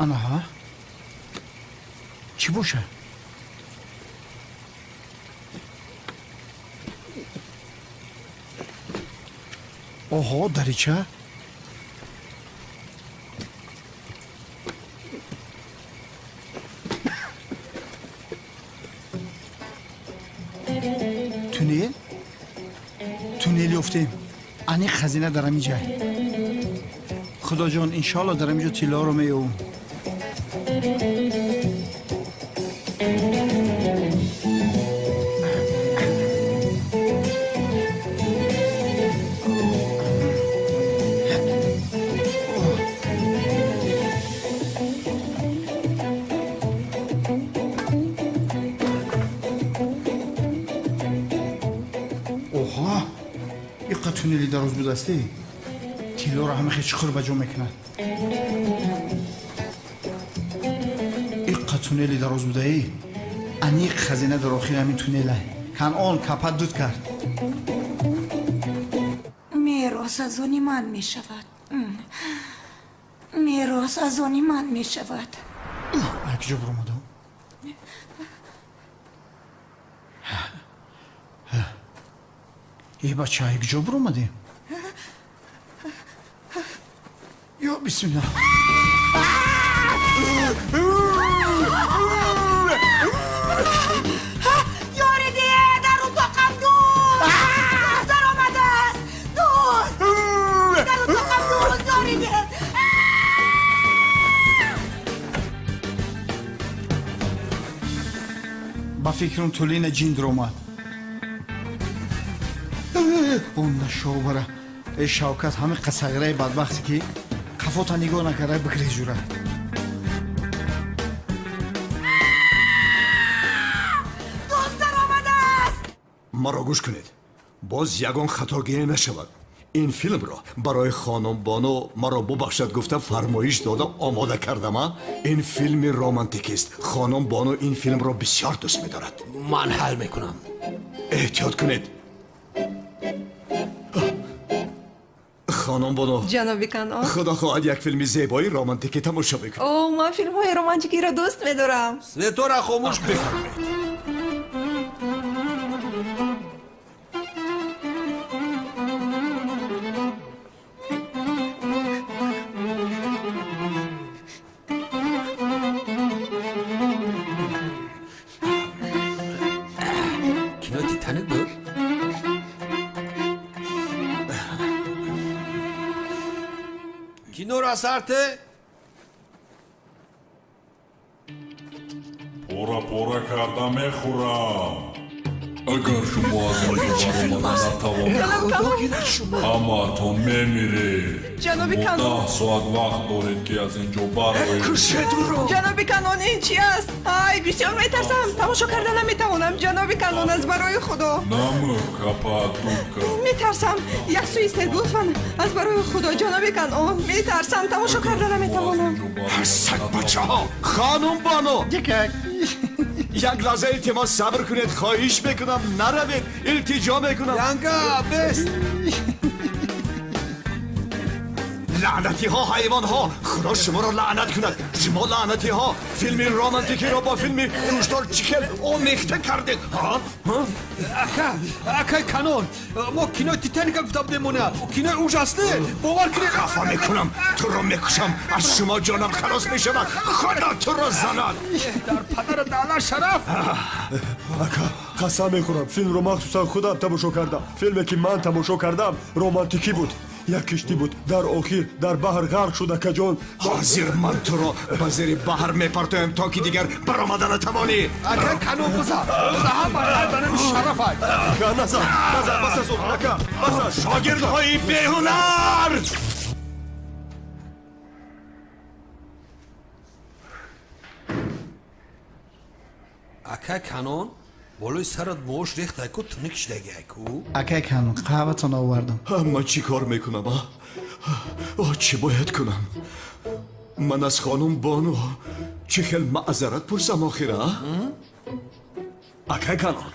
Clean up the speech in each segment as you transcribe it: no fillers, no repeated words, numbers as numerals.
Анаҳа, чӣ боша? Оҳо, дарича. Туннел? Туннел ёфтем. Аниқ хазина дар ҳамин ҷай. Худоҷон, иншоалло дар ҳамин ҷо тиллоро меёбум. Оҳа, иқа туннели дароз будасти. Тиллоро ҳама хел чуқур ба ҷо мекунад. Иқа туннели дароз будаӣ. Аниқ хазина дар охири ҳамин туннела. Канъон капат дуд кард. Мерос аз они ман мешавад. Мерос аз они ман мешавад. Як ҷо буромадам. Э, бача, як ҷо буромадем? Ё бисмилла. Ёри дие, дар утоқам дӯст даромадааст. Дӯст дар утоқам дӯст, ёри дие. Ба фикрам тулина ҷин даромад. Он нашобара. Э, Шавкат, ҳамин қасағираи бадбахте ки қафота нигоҳ накарда бигрезура. Дӯст даромадааст. Маро гӯш кунед, боз ягон хатогирӣ нашавад. Ин филмро барои хонум Бону маро бубахшад гуфта фармоиш дода омода кардам. А ин филми романтикист. Хонум Бону ин филмро бисёр дӯст медорад. Ман ҳал мекунам. Эҳтиёт кунед, хонум Бону. Ҷаноби Канъон. Худо хоҳад, як филми зебои романтикӣ тамошо мекунем. О, ман филмҳои романтикиро дӯст медорам. Светора хомӯш кун. Бифармоед. Кинои Титаник буд? Киноро сарте. Пора пора карда мехӯрам. Агар шумо аз инҷо баромада натавонед, ҳамаатон мемиред. Ҷаноби Шумо Канъон. 10 соат вақт доред, ки аз ин ҷо бароед. Кушед ӯро. Ҷаноби Канъон, ин чи аст? Ай, бисёр метарсам, тамошо карда наметавонам. Ҷаноби Канъон, аз барои Худо. Намӯ капа дуд кард. Метарсам, як сӯ истед, лутфан, аз барои Худо. Ҷаноби Канъон, метарсам, тамошо карда наметавонам. Сагбачаҳо! Хонум Бону! Дикак. Як лаҳза, илтимос, сабр кунед, хоҳиш мекунам, наравед, илтиҷо мекунам. Янга, бест. Лаънатиҳо, ҳайвонҳо, Худо шуморо лаънат кунад. Шумо лаънатиҳо, филми романтикиро бо филми куштор чӣ хел омехта кардед, ҳа? Ҳа? Ака, акай Канон, мо кинои Титаника гуфта будем, моня кинои ужас не, бовар кунед. Хафа мекунам, туро мекушам, аз шумо ҷонам халос мешавад. Худо туро занад. Дар падара даъна шараф. Ака, қасам мехӯрам, филмро махсусан худам тамошо кардам. Филме ки ман тамошо кардам, романтикӣ буд. Як киштӣ буд, дар охир дар баҳр ғарқ шуд, акаҷон. Ҳозир ман туро ба зери баҳр мепартоям, то ки дигар баромада натавонӣ. Акай Канон, биза, биза, ҳама банами шараф ай. Ака, назар, назар, бас аз он, ака, бас аз. Шогирдҳои беҳунар! Акай Канон, болои сарат мош рехтайку, тунук шидагиайку. Акай Канъон, қаҳватон овардам. Ман чӣ кор мекунам, а? О, чӣ бояд кунам? Ман аз хонум Бону чӣ хел маъзарат пурсам охир, а? Акай Канон,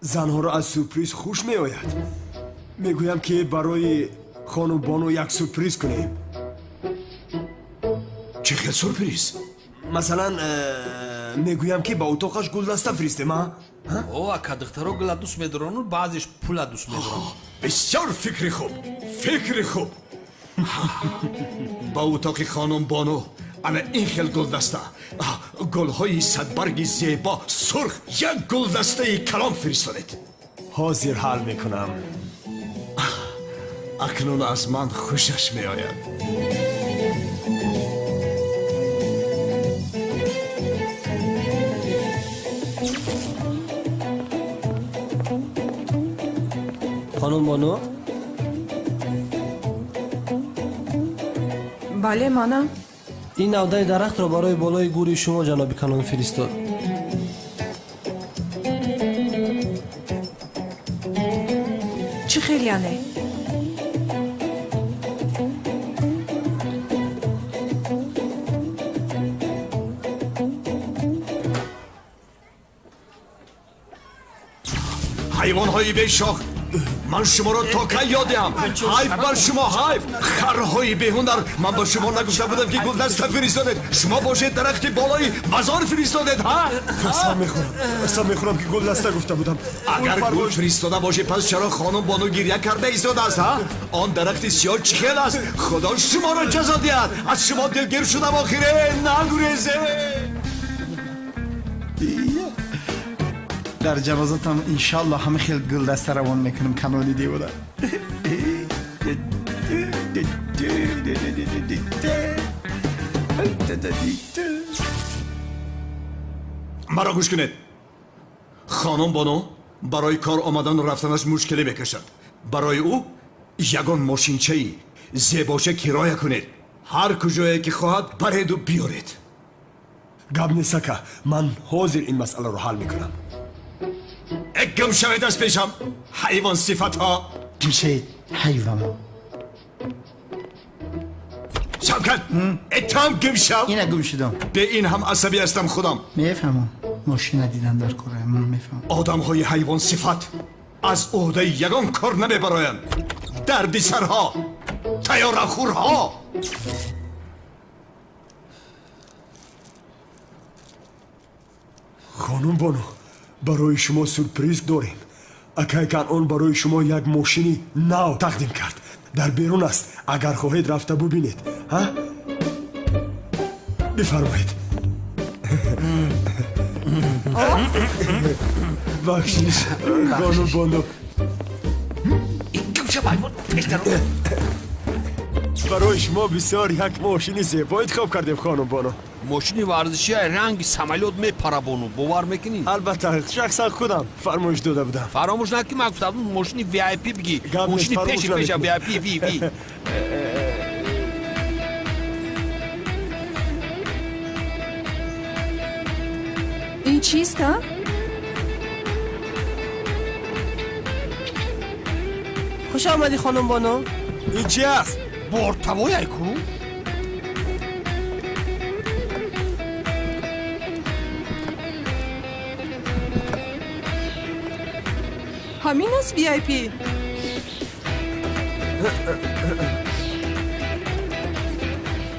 занҳоро аз сюрприз хуш меояд. Мегӯям, ки барои хонум Бону як сюрприз кунем. Чӣ хел сюрприз? Масалан, мегӯям, ки ба утоқаш гулдаста фиристем, а? О, ака, духтаро гула дӯст медорану баъзеш пула дӯст медоранд. Бисёр фикри хуб, фикри хуб. Ба утоқи хонум Бону ана ин хел гулдаста, гулҳои садбарги зебо, сурх, як гулдастаи калон фиристодед. Ҳозир ҳал мекунам. Акнун аз ман хушаш меояд. Хонум Бону? Бале, манам. Ин навдаи дарахтро барои болои гӯри шумо ҷаноби Канон фиристод. Чӣ хел яъне? Ҳайвонҳои бешох, ман шуморо то кай ёд диҳам? Ҳайф бар шумо, ҳайф! Харҳои беҳунар, ман ба шумо нагуфта будам, ки гулдаста фиристодед? Шумо бошед, дарахти болои мазор фиристодед, ҳа? Қасам мехӯрам, қасам мехӯрам, ки гулдаста гуфта будам. Агар гул фиристода бошӣ, пас чаро хонум Бону гирья карда истодааст, ҳа? Он дарахти сиёҳ чӣ хел аст? Худо шуморо ҷазо диҳад! Аз шумо дилгир шудам охире, нагурезе! Дар ҷанозатам иншалло ҳама хел гулдаста равон мекунам, Канони девона. Маро гӯш кунед. Хонум Бону барои кор омадану рафтанаш мушкилӣ мекашад. Барои ӯ ягон мошинчаи зебоша кироя кунед. Ҳар куҷое ки хоҳад, бареду биёред. Гап нест, ака, ман ҳозир ин масъаларо ҳал мекунам. Гум шавед аз пешам, ҳайвон сифатҳо! Гум шавед, ҳайвонҳо! Шавкат, этам гум шав! Ина гум шудам. Бе ин ҳам асабӣ ҳастам худам. Мефаҳмам, мошина дидан дар кора, мефаҳмам. Одамҳои ҳайвон сифат аз ӯҳдаи ягон кор намебароянд. Дарди сарҳо, тайёрахӯрҳо. Хонум Бону, барои шумо сюрприз дорем. Акай Канон барои шумо як мошини нав тақдим кард. Дар берун аст, агар хоҳед, рафта бубинед. Ҳа, бифармоед. Бахшиш, хонум Бону. Барои шумо бисёр як мошини зебо интихоб кардем, хонум Бону. Мошини варзиши ранги самолёт мепара, Бону, бовар мекунӣ? Албатта, шахсан худам фармоиш дода будам. Фаромӯш накун, ки ман гуфта будам мошини VIP бигӣ. Мошини пеши пеша VIP ви ви. Ин чист, а? Хуш омадӣ, хонум Бону. Ин чи аст? Бортавояй ку? Ҳамин аст VIP?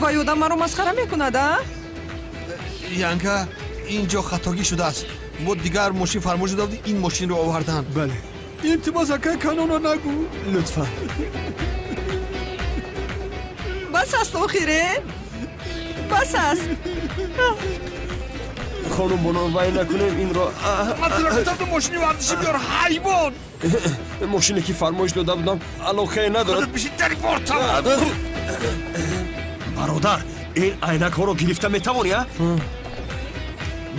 Вай одам маро масхара мекунад, а? Янка, ин ҷо хатогӣ шудааст. Мо дигар мошин фармош дода будем, ин мошинро оварданд. Бале. Илтимос, акай Канона, нагӯ. Лутфан. Бас аст охире, бас аст. Хонум Бону, вай накунем инро. Ман туро гуфтам, мошини варзишӣ биёр, ҳайвон! Мошине ки фармоиш дода будам, алоқае надорад. Худат бишин дар бортава. Бародар, ин айнакҳоро гирифта метавонӣ, а?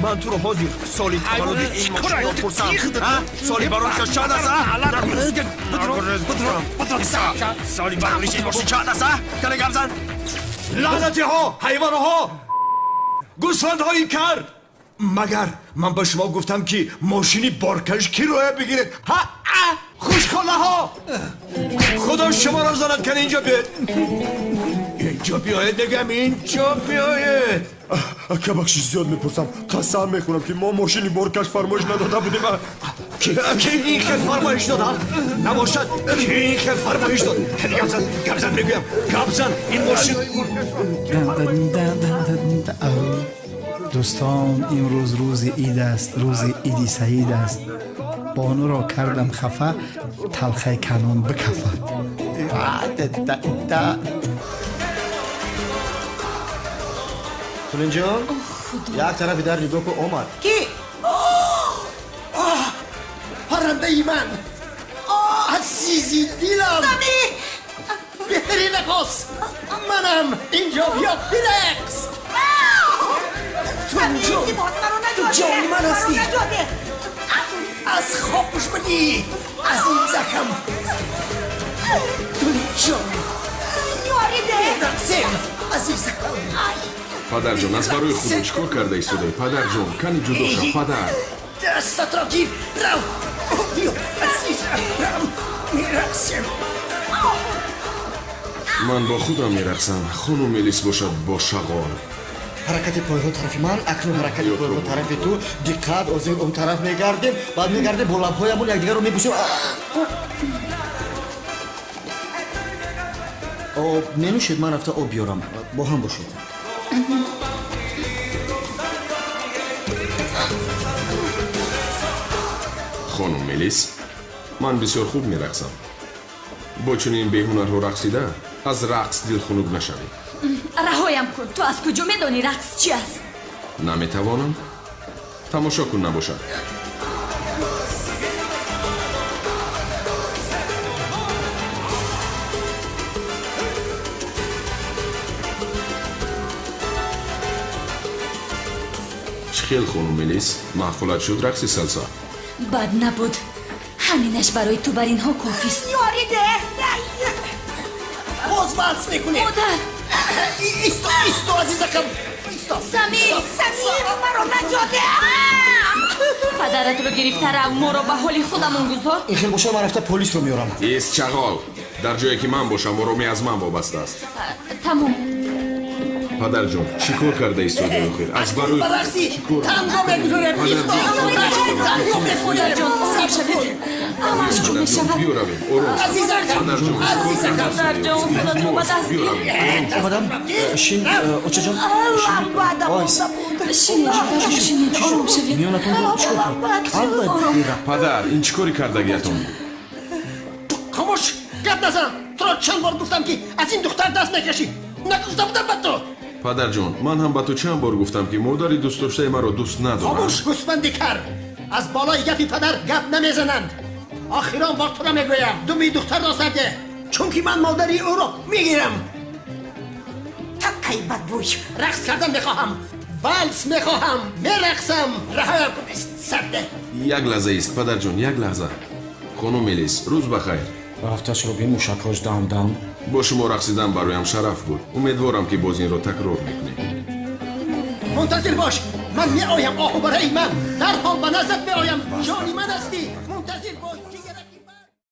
Ман туро ҳозир соли таваллуди ин мошинро пурсам. Соли бароришаш чанд аст, а? Соли барориши ин мошин чанд аст, а? Кане гап зан. Лаънатиҳо, ҳайвонҳо, гӯсфандҳои кар! Магар ман ба шумо гуфтам, ки мошини боркаш кироя бигиред, ҳа? Хушхолаҳо, худо шуморо занад! Кане инҷо биёед. Инҷо биёед, мегӯям, инҷо биёед. Ака, бахшиш зиёд мепурсам. Қасам мехӯрам, ки мо мошини боркаш фармоиш надода будем. Ки ин хел фармоиш дод? Набошад, ки ин хел фармоиш дод? Гап зан, гап зан, мегӯям, гап зан. Ин мошин. Дӯстон, имрӯз рӯзи ид аст, рӯзи иди саид аст. Бонуро кардам хафа, талхаи канон бикафа. Тулинҷон, як тарафи дар нигоҳ кун, омад. Ки? Паррандаи ман, азизи дилам, беҳтарин раққос манам. Инҷо биё, бирақс. Ту ҷони ман ҳастӣ. Аз хоб пушмадӣ, азизакам. Тулинҷон, мерақсем, азизакам. Падарҷон, аз барои худо чӣ кор карда истодаӣ? Падарҷон, кани ҷудо шав, падар. Дастатро гир, рав. Биё, азизам, мерақсем. Ман бо худам мерақсам. Хонум Мелис бошад бо шағол. Ҳаракати пойҳо тарафи ман, акнун ҳаракати пойҳо тарафи ту. Диққат, озир он тараф мегардем, баъд мегардем, бо лабҳоямон якдигарро мебӯсем. Об менӯшед? Ман рафта об биёрам. Бо ҳам бошед. Хонум Мелис, ман бисёр хуб мерақсам. Бо чунин беҳунарҳо рақсида аз рақс дилхунук нашавед. Раҳоям кун. Ту аз куҷо медонӣ рақс чи аст? Наметавонам. Тамошо кун набошад. Чӣ хел, хонум Мелис, маъқулат шуд рақси салса? Бад набуд. Ҳаминаш барои ту бар инҳо кофист. Ёриде! Боз валс мекунем. Модар! Исто, исто, азизакам, исто. Самир, Самир, маро наҷот деҳ. Падаратро гирифта рав, моро ба ҳоли худамон гузор. Ин хел бошад, ман рафта полисро меорам. Ист, чағол. Дар ҷое ки ман бошам, оромӣ аз ман вобаста аст. Тамом. Падарҷон, чӣ кор карда истодаи охир? Аз барои ба рақси танго мегузорем. Исто, танго мекунем. Ором шавед, ҳамааш ҷо мешавад. Биё равем, ором. Азизакам, азизакам. Падарҷон, худатро ба даст гир. Омадам. Шин, очаҷон. Шинед, шинед, ором шавед. Миёнатонро чӣ кор кард? Падар, ин чӣ кори кардагиятон буд? Хомӯш, гап назан. Туро чанд бор гуфтам, ки аз ин духтар даст накашӣ. Нагуфта будам ба ту? Падарҷон, ман ҳам ба ту чанд бор гуфтам, ки модари дӯстдоштаи маро дӯст надорам. Хомӯш, гӯсфанди кар. Аз болои гапи падар гап намезананд. Охирон бор туро мегӯям, думи духтарро сарде, чунки ман модари ӯро мегирам. Таккаи бадбӯй. Рақс кардан мехоҳам, валс мехоҳам, мерақсам. Раҳоям кун, сарде. Як лаҳза ист, падарҷон, як лаҳза. Хонум Мелис, рӯз бахайр. Рафташро бин, мушакҳош дам дам. Бо шумо рақсидан бароям шараф буд. Умедворам, ки боз инро такрор мекунем. Мунтазир бош, ман меоям. Оҳу барои ман дарҳол ба наздат меоям. Ҷони ман ҳастӣ.